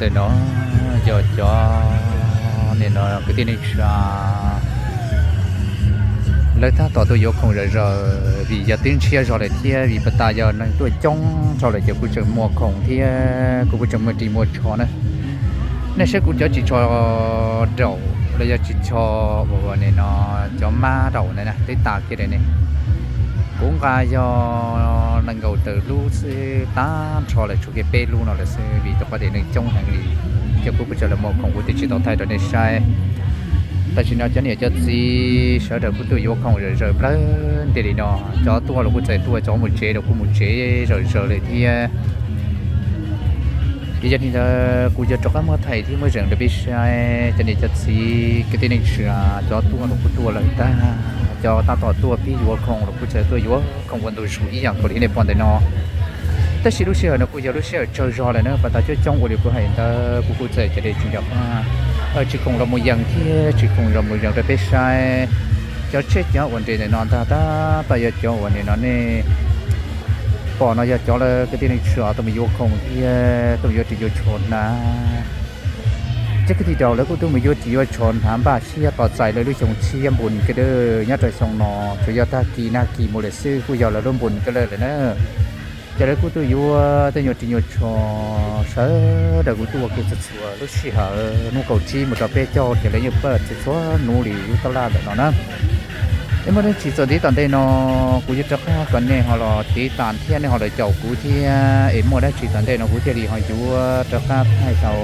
Ntawm no yog cov, nim no kwv tij neej tsa lawv tab tom tuaj yuav khoom zom zaws vim yog twb ntshiab zog lawm thiab vim pas tas yog neeg tuaj coob dhau lawm ces kuj tseem muaj khoom thiab kuv kuj tseem muaj ris muaj tsho na. Nej saib kuv cov ris tsho daum los yog ris tsho uas nim no cov mab daum ntawd na twb tas kiag li ne. Kuv nqa yog nees nkaum tawm lub xwb, tag nrho lawm tshuav kiag peb lub no lawm xwb vim rau qhov tias neeg coob heev li. Ces kuv kuj tseem los muag khoom kuv twb tsis tau thaij rau nej saib. Tam sim no cov niam cov txiv sawv daws kuj tuaj yuav khoom zom zaws plawg ntiag li no. Cov tuaj los kuj txawm tuaj, cov mus tsev los kuj mus tsev zom zaws li thiab. Ces yog li ntawd kuv yuav rov qab muab thaij thiab muab zeem rau peb saib cov niam cov txiv kwv tij neej tsa, cov tuaj los kuj tuaj lawm ntag, cov tab tom tuaj pib yuav khoom los kuj txawm tuaj yuav khoom ua ntu zus ib yam nkaus li nej pom ntawm no. Tab sis lub sij hawm no kuj yog lub sij hawm tsawg zog lawm na, pas tas coob coob ua li kuv hais ntawd kuv kuj txawm cia li tsis nco qab, tsis khoom los mus yees thiab tsis khoom los mus zeem rau peb saib. Cov tsheb cov uas nres ntawm no ntag tab tom yog cov uas nim no nej pom no yog cov lawv kwv tij neej tsa tuaj mus yuav khoom thiab tuaj mus yuav ris yuav tsho hnav. Cov kwv tij daus lawv kuj tuaj mus yuav ris yuav tsho hnav npaj siab tos txais lawv lub xyoo tshiab npun ka lawj nyob rau xyoo no, tsuas yog tag kis nag kis mus lawm xwb kuj yog lawv lub npun ka lawj lawm na. Ces lawv kuj tuaj yuav tej nyuag ris nyuag tsho, sawv daws kuj tuaj kiag txhua txhua lub sij hawm hnub kaum tsib mus rau peb caug ces lawv yeej pab txhua txhua hnub li lub tab laj ntawm no na. Es muaj dab tsi txog ntiv tom ntej no kuv yuav rov qab kom nej ho los tiv tas thiab nej ho los caum kuv thiab es muaj dab tsi tom ntej no kuv thiaj li ho yuav rov qab thaij tau,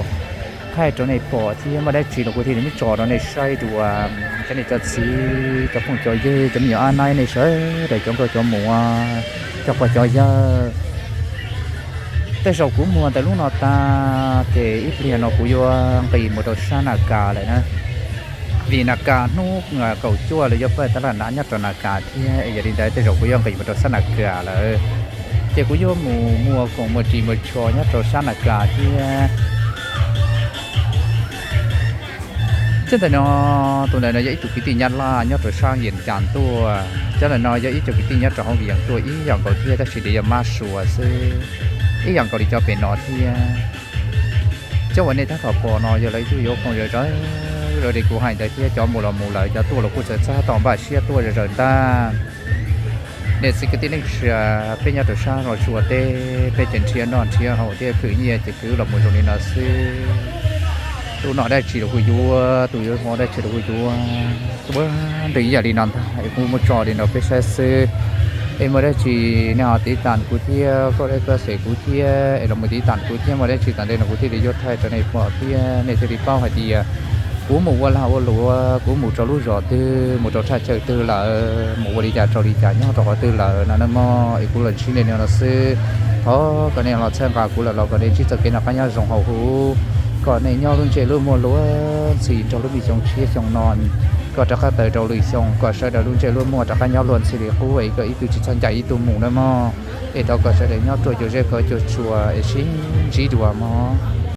thaij rau nej pom thiab muaj dab tsi los kuv thiaj li muab tso rau nej saib dua. Cov niam cov txiv, cov phooj cov ywg, cov me nyuam ab naib nej sawv daws cov nkauj cov muam, cov pog cov yawg, tej zaum kuv muag ntawm lub no tas ces ib pliag no kuv yuav nqis mus rau sab Nas Kas lawm na. Vim Nas Kas hnub kaum cuaj lawv yuav pab tab laj hnav nyob rau Nas Kas thiab es yog li ntawd tej zaum kuv yuav nqis mus rau sab Nas Kas lawm. Ces kuv yuav mus muag khoom muag ris muag tsho nyob rau sab Nas Kas thiab. Cov ntawm no, tus ntawm no yog ib tug kwv tij Nyab Laj nyob rau sab Vias Cas tuaj, cov ntawm no yog ib co kwv tij nyob rau hauv Vias Cas tuaj ib yam nkaus thiab tab sis nws yog mab Suav xwb, ib yam nkaus li cov pem no thiab. Cov uas nej tab tom pom no yog lawv tuaj yuav khoom zom zaws li kuv hais ntawd thiab cov mus los mus lawm, cov tuaj los kuj txawm txaj tos npaj siab tuaj zom zaws ntag. Niam txiv kwv tij neej tsa, peb nyob rau sab Los Tsuas teb, peb ces nrhiav noj nrhiav haus thiab khwv nyiaj ces khwv los mus zoo li no xwb. Tus noj dab tsi los kuj yuav, tus yuav hmo dab tsi los kuj yuav, ua nws ib yam li no ntag es kuv muab tso li no peb saib xwb. Es muaj dab tsi nej ho tiv tas kuv thiab, koj dab koj xes kuv thiab es los mus tiv tas kuv thiab, muaj dab tsi tom ntej no kuv thiaj li yuav thaij rau nej pom thiab nej thiaj li paub hais tias kuv mus ua lag ua luam, kuv mus rau lub zos twg, mus rau thaj chaw twg lawm, mus ua li cas rau li cas nyob rau qhov twg lawm no na mog. Es kuv los ntsib nej li no xwb. Thov kom nej los txhawb nqa kuv lawm los kom nej ntsib txoj kev noj qab nyob zoo hauv huv, kom nej nyob lub ntsej lub muag luag ntxhi nrog lub me xyoo tshiab xyoo no, kom rov qab tawm rau lwm xyoo kom sawv daws lub ntsej lub muag rov qab nyob luag ntxhi li qub es kom ib tug tsis txhob ncaim ib tug mus na mog. Es thov kom sawv daws nyob ruaj cuag zeb kov cuag tsuas es sib ntsib dua mog.